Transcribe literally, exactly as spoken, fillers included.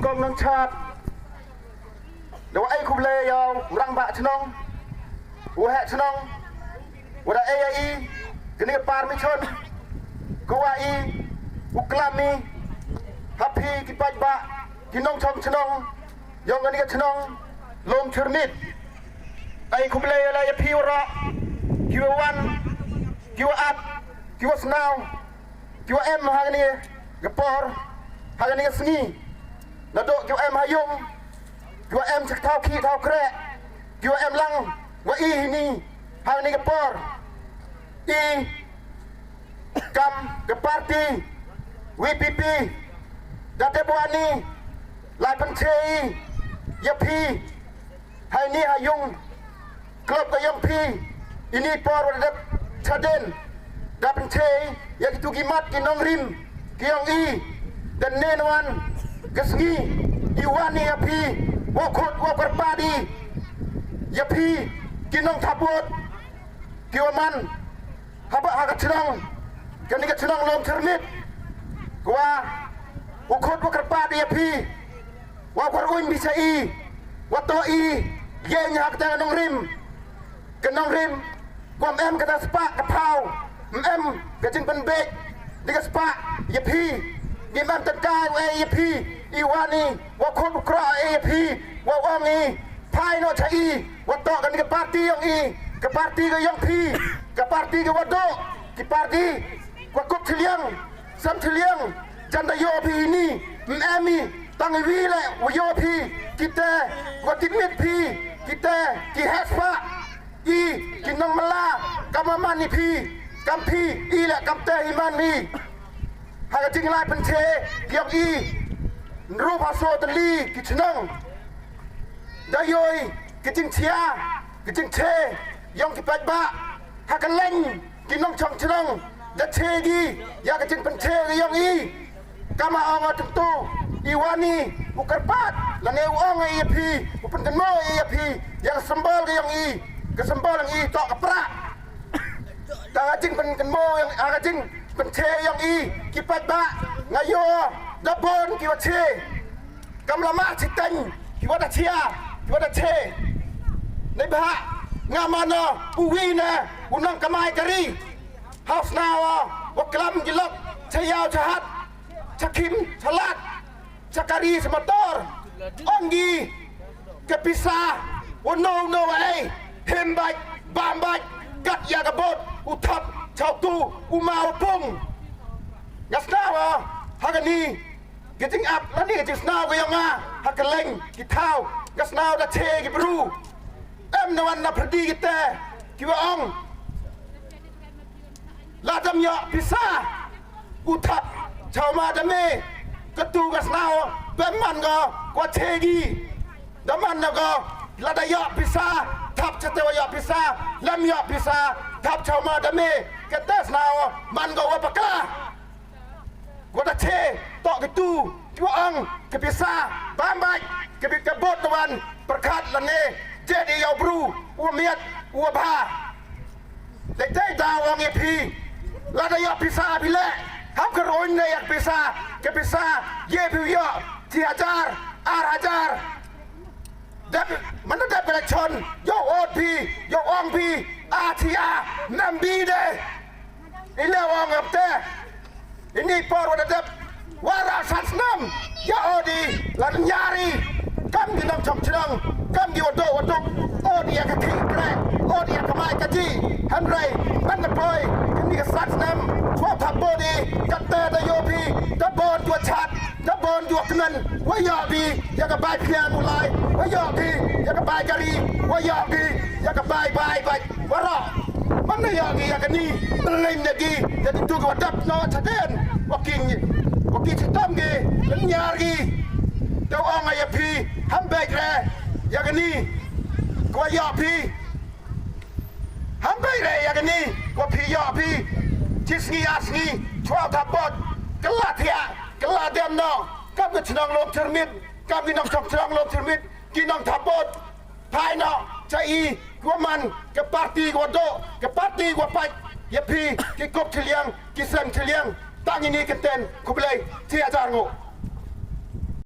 Kong Nongchad, da wa ai khublei ïa u rangbah chnong, u heh chnong, wa da ai ïa i kane ka permission, ka wa i u klam i ha phi ki paidbah, ki nongchong chnong, ïong kane ka chnong Lum Chyrmit. Ai khublei ïa la ïa phi u ra, ki wa wan, ki wa at, ki wa snaw, ki wa em ha kane ka por, ha kane ka sngi. Naduh ki wa em ha ïung, ki wa em cha thaw khih thaw kreh, ki wa em lang wa i hini ha kane ka por. I kam ka party V P P da te bwani lai pynche i ïa phi. Hai ni ha ïung klop ka ïong phi, ini por wa dep chaden da pynche ïa kitu ki mat ki nongrim ki ïong i. Dan nen wan ka sngi i wan i ïa phi, wa khut wa kyrpad i ïa phi ki nongthabut ki wa man haba ha ka chnong kani ka chnong Lum Chyrmit. Wa u khut wa kyrpad ïa phi, wa kwar uin bi sa i, wa to i ïeng ha ka nongrim. Ka nongrim wa em ka spah ka phaw, em ka jingpynbeit di ka spah ïa phi. Ni man tang kai wa ïa phi, i wan i wa khut u kra ïa phi, wa ong i phai noh cha i, wa to kani ka party ïong i, ka party ka ïong phi, ka party ka wa duk, ki party wa kup chiliang, sam chiliang, jan da ïoh phi ini, em i tang i wi le wa ïoh phi, kite wa tipmit phi, kite ki hespa i, ki nongmala, kam man i phi, kam phi i le kam te i man i. Ha ka jinglai pynche ki ïong i, nru phaso tylli ki chnong da ïoh i ka jingchia, ka jingche ïong ki paidbah. Ha ka leng ki nongchong chnong da che ki ïa ka jingpynche ka ïong i. Kama ong a tymtu i wan i u kyrpad lane u ong ïa phi, u pynkynmaw ïa phi ïa ka symbol ka ïong i, ka symbol ïong i to ka prah. Ka jingpynkynmaw ïong, ka jingpynche ïong i ki paidbah, nga ïoh da bun ki wa che. Kam lama chiteng ki wa da chia, ki wa da che. Nei ba nga mano u wi na u nongkamai kari. Haus na wa wa klam ki lok cha ïaw cha hat, cha khim cha lad, cha kari cha motor. Ong ki ka pisa wa no no wa ei, him bait bam bait, kat ïa ka bot u thap cha utu u ma u pung. Nga sna wa ha kani ka jingap lani ka jingsnaw ka ïong nga ha ka leng ki thaw, nga snaw da che ki bru. Em na wan na pyrdi kite ki wa ong, la dam ïoh pisa u thap cha u ma da me, katu nga snaw ba man go kwa che gi. Da man na go la da ïoh pisa thap cha te wa ïoh pisa, lam ïoh pisa thap cha u ma da me, kate snaw man go wa paka. Wa da che to kitu ki wa ong ka pisa bam bait, ka bi ka bot wan pyrkhat lane je di ïa u bru u miat u bha. Dei dei da ong ïa phi, la da ïoh pisa phi le, hap ka ruin ne ïa pisa, ka pisa ye phi ïoh chi hajar ar hajar. Dep, man dep election, ïoh ot phi, ïoh ong phi, a thi a, nam bi de. Ile ong ap te. Ini por wa da dep wa ra san snem, ïa odi la nyari. Kam ki nongchong chnong, kam ki wa duk wa duk, odi ïa ka khih kreh, odi ïa ka mai ka ji. Hynrei ban da poi kini ka san snem chwa thap bodi, kate da ïoh phi da bun jua chat, da bun jua kmen, wa ïoh phi ïa ka bai phiang u lai, wa ïoh phi ïa ka bai kari, wa ïoh phi ïa ka bai bai bai. Waroh man na ïa ki ïa kani, pynleng na ki ïa ki tu ka wa dap na wa chaden, wa ki, wa ki chitom ki, nyar ki. Te ong ïa phi, ham bek re ïa kani, ka wa ïoh phi. Ham bek re ïa kani, ka wa phi ïoh phi. Chi sngi ar sngi, chwa ka bot, ka la thiah, ka la dem no, kam ka chnong Lum Chyrmit, kam ki nongchong chnong Lum Chyrmit, ki nongthabut. Phai noh cha i, ki wa man ka party ka wa duk, ka party ka wa pait ïa phi, ki kup chiliang, ki sem chiliang. Tang ini kynten, khublei chi hajar nguh.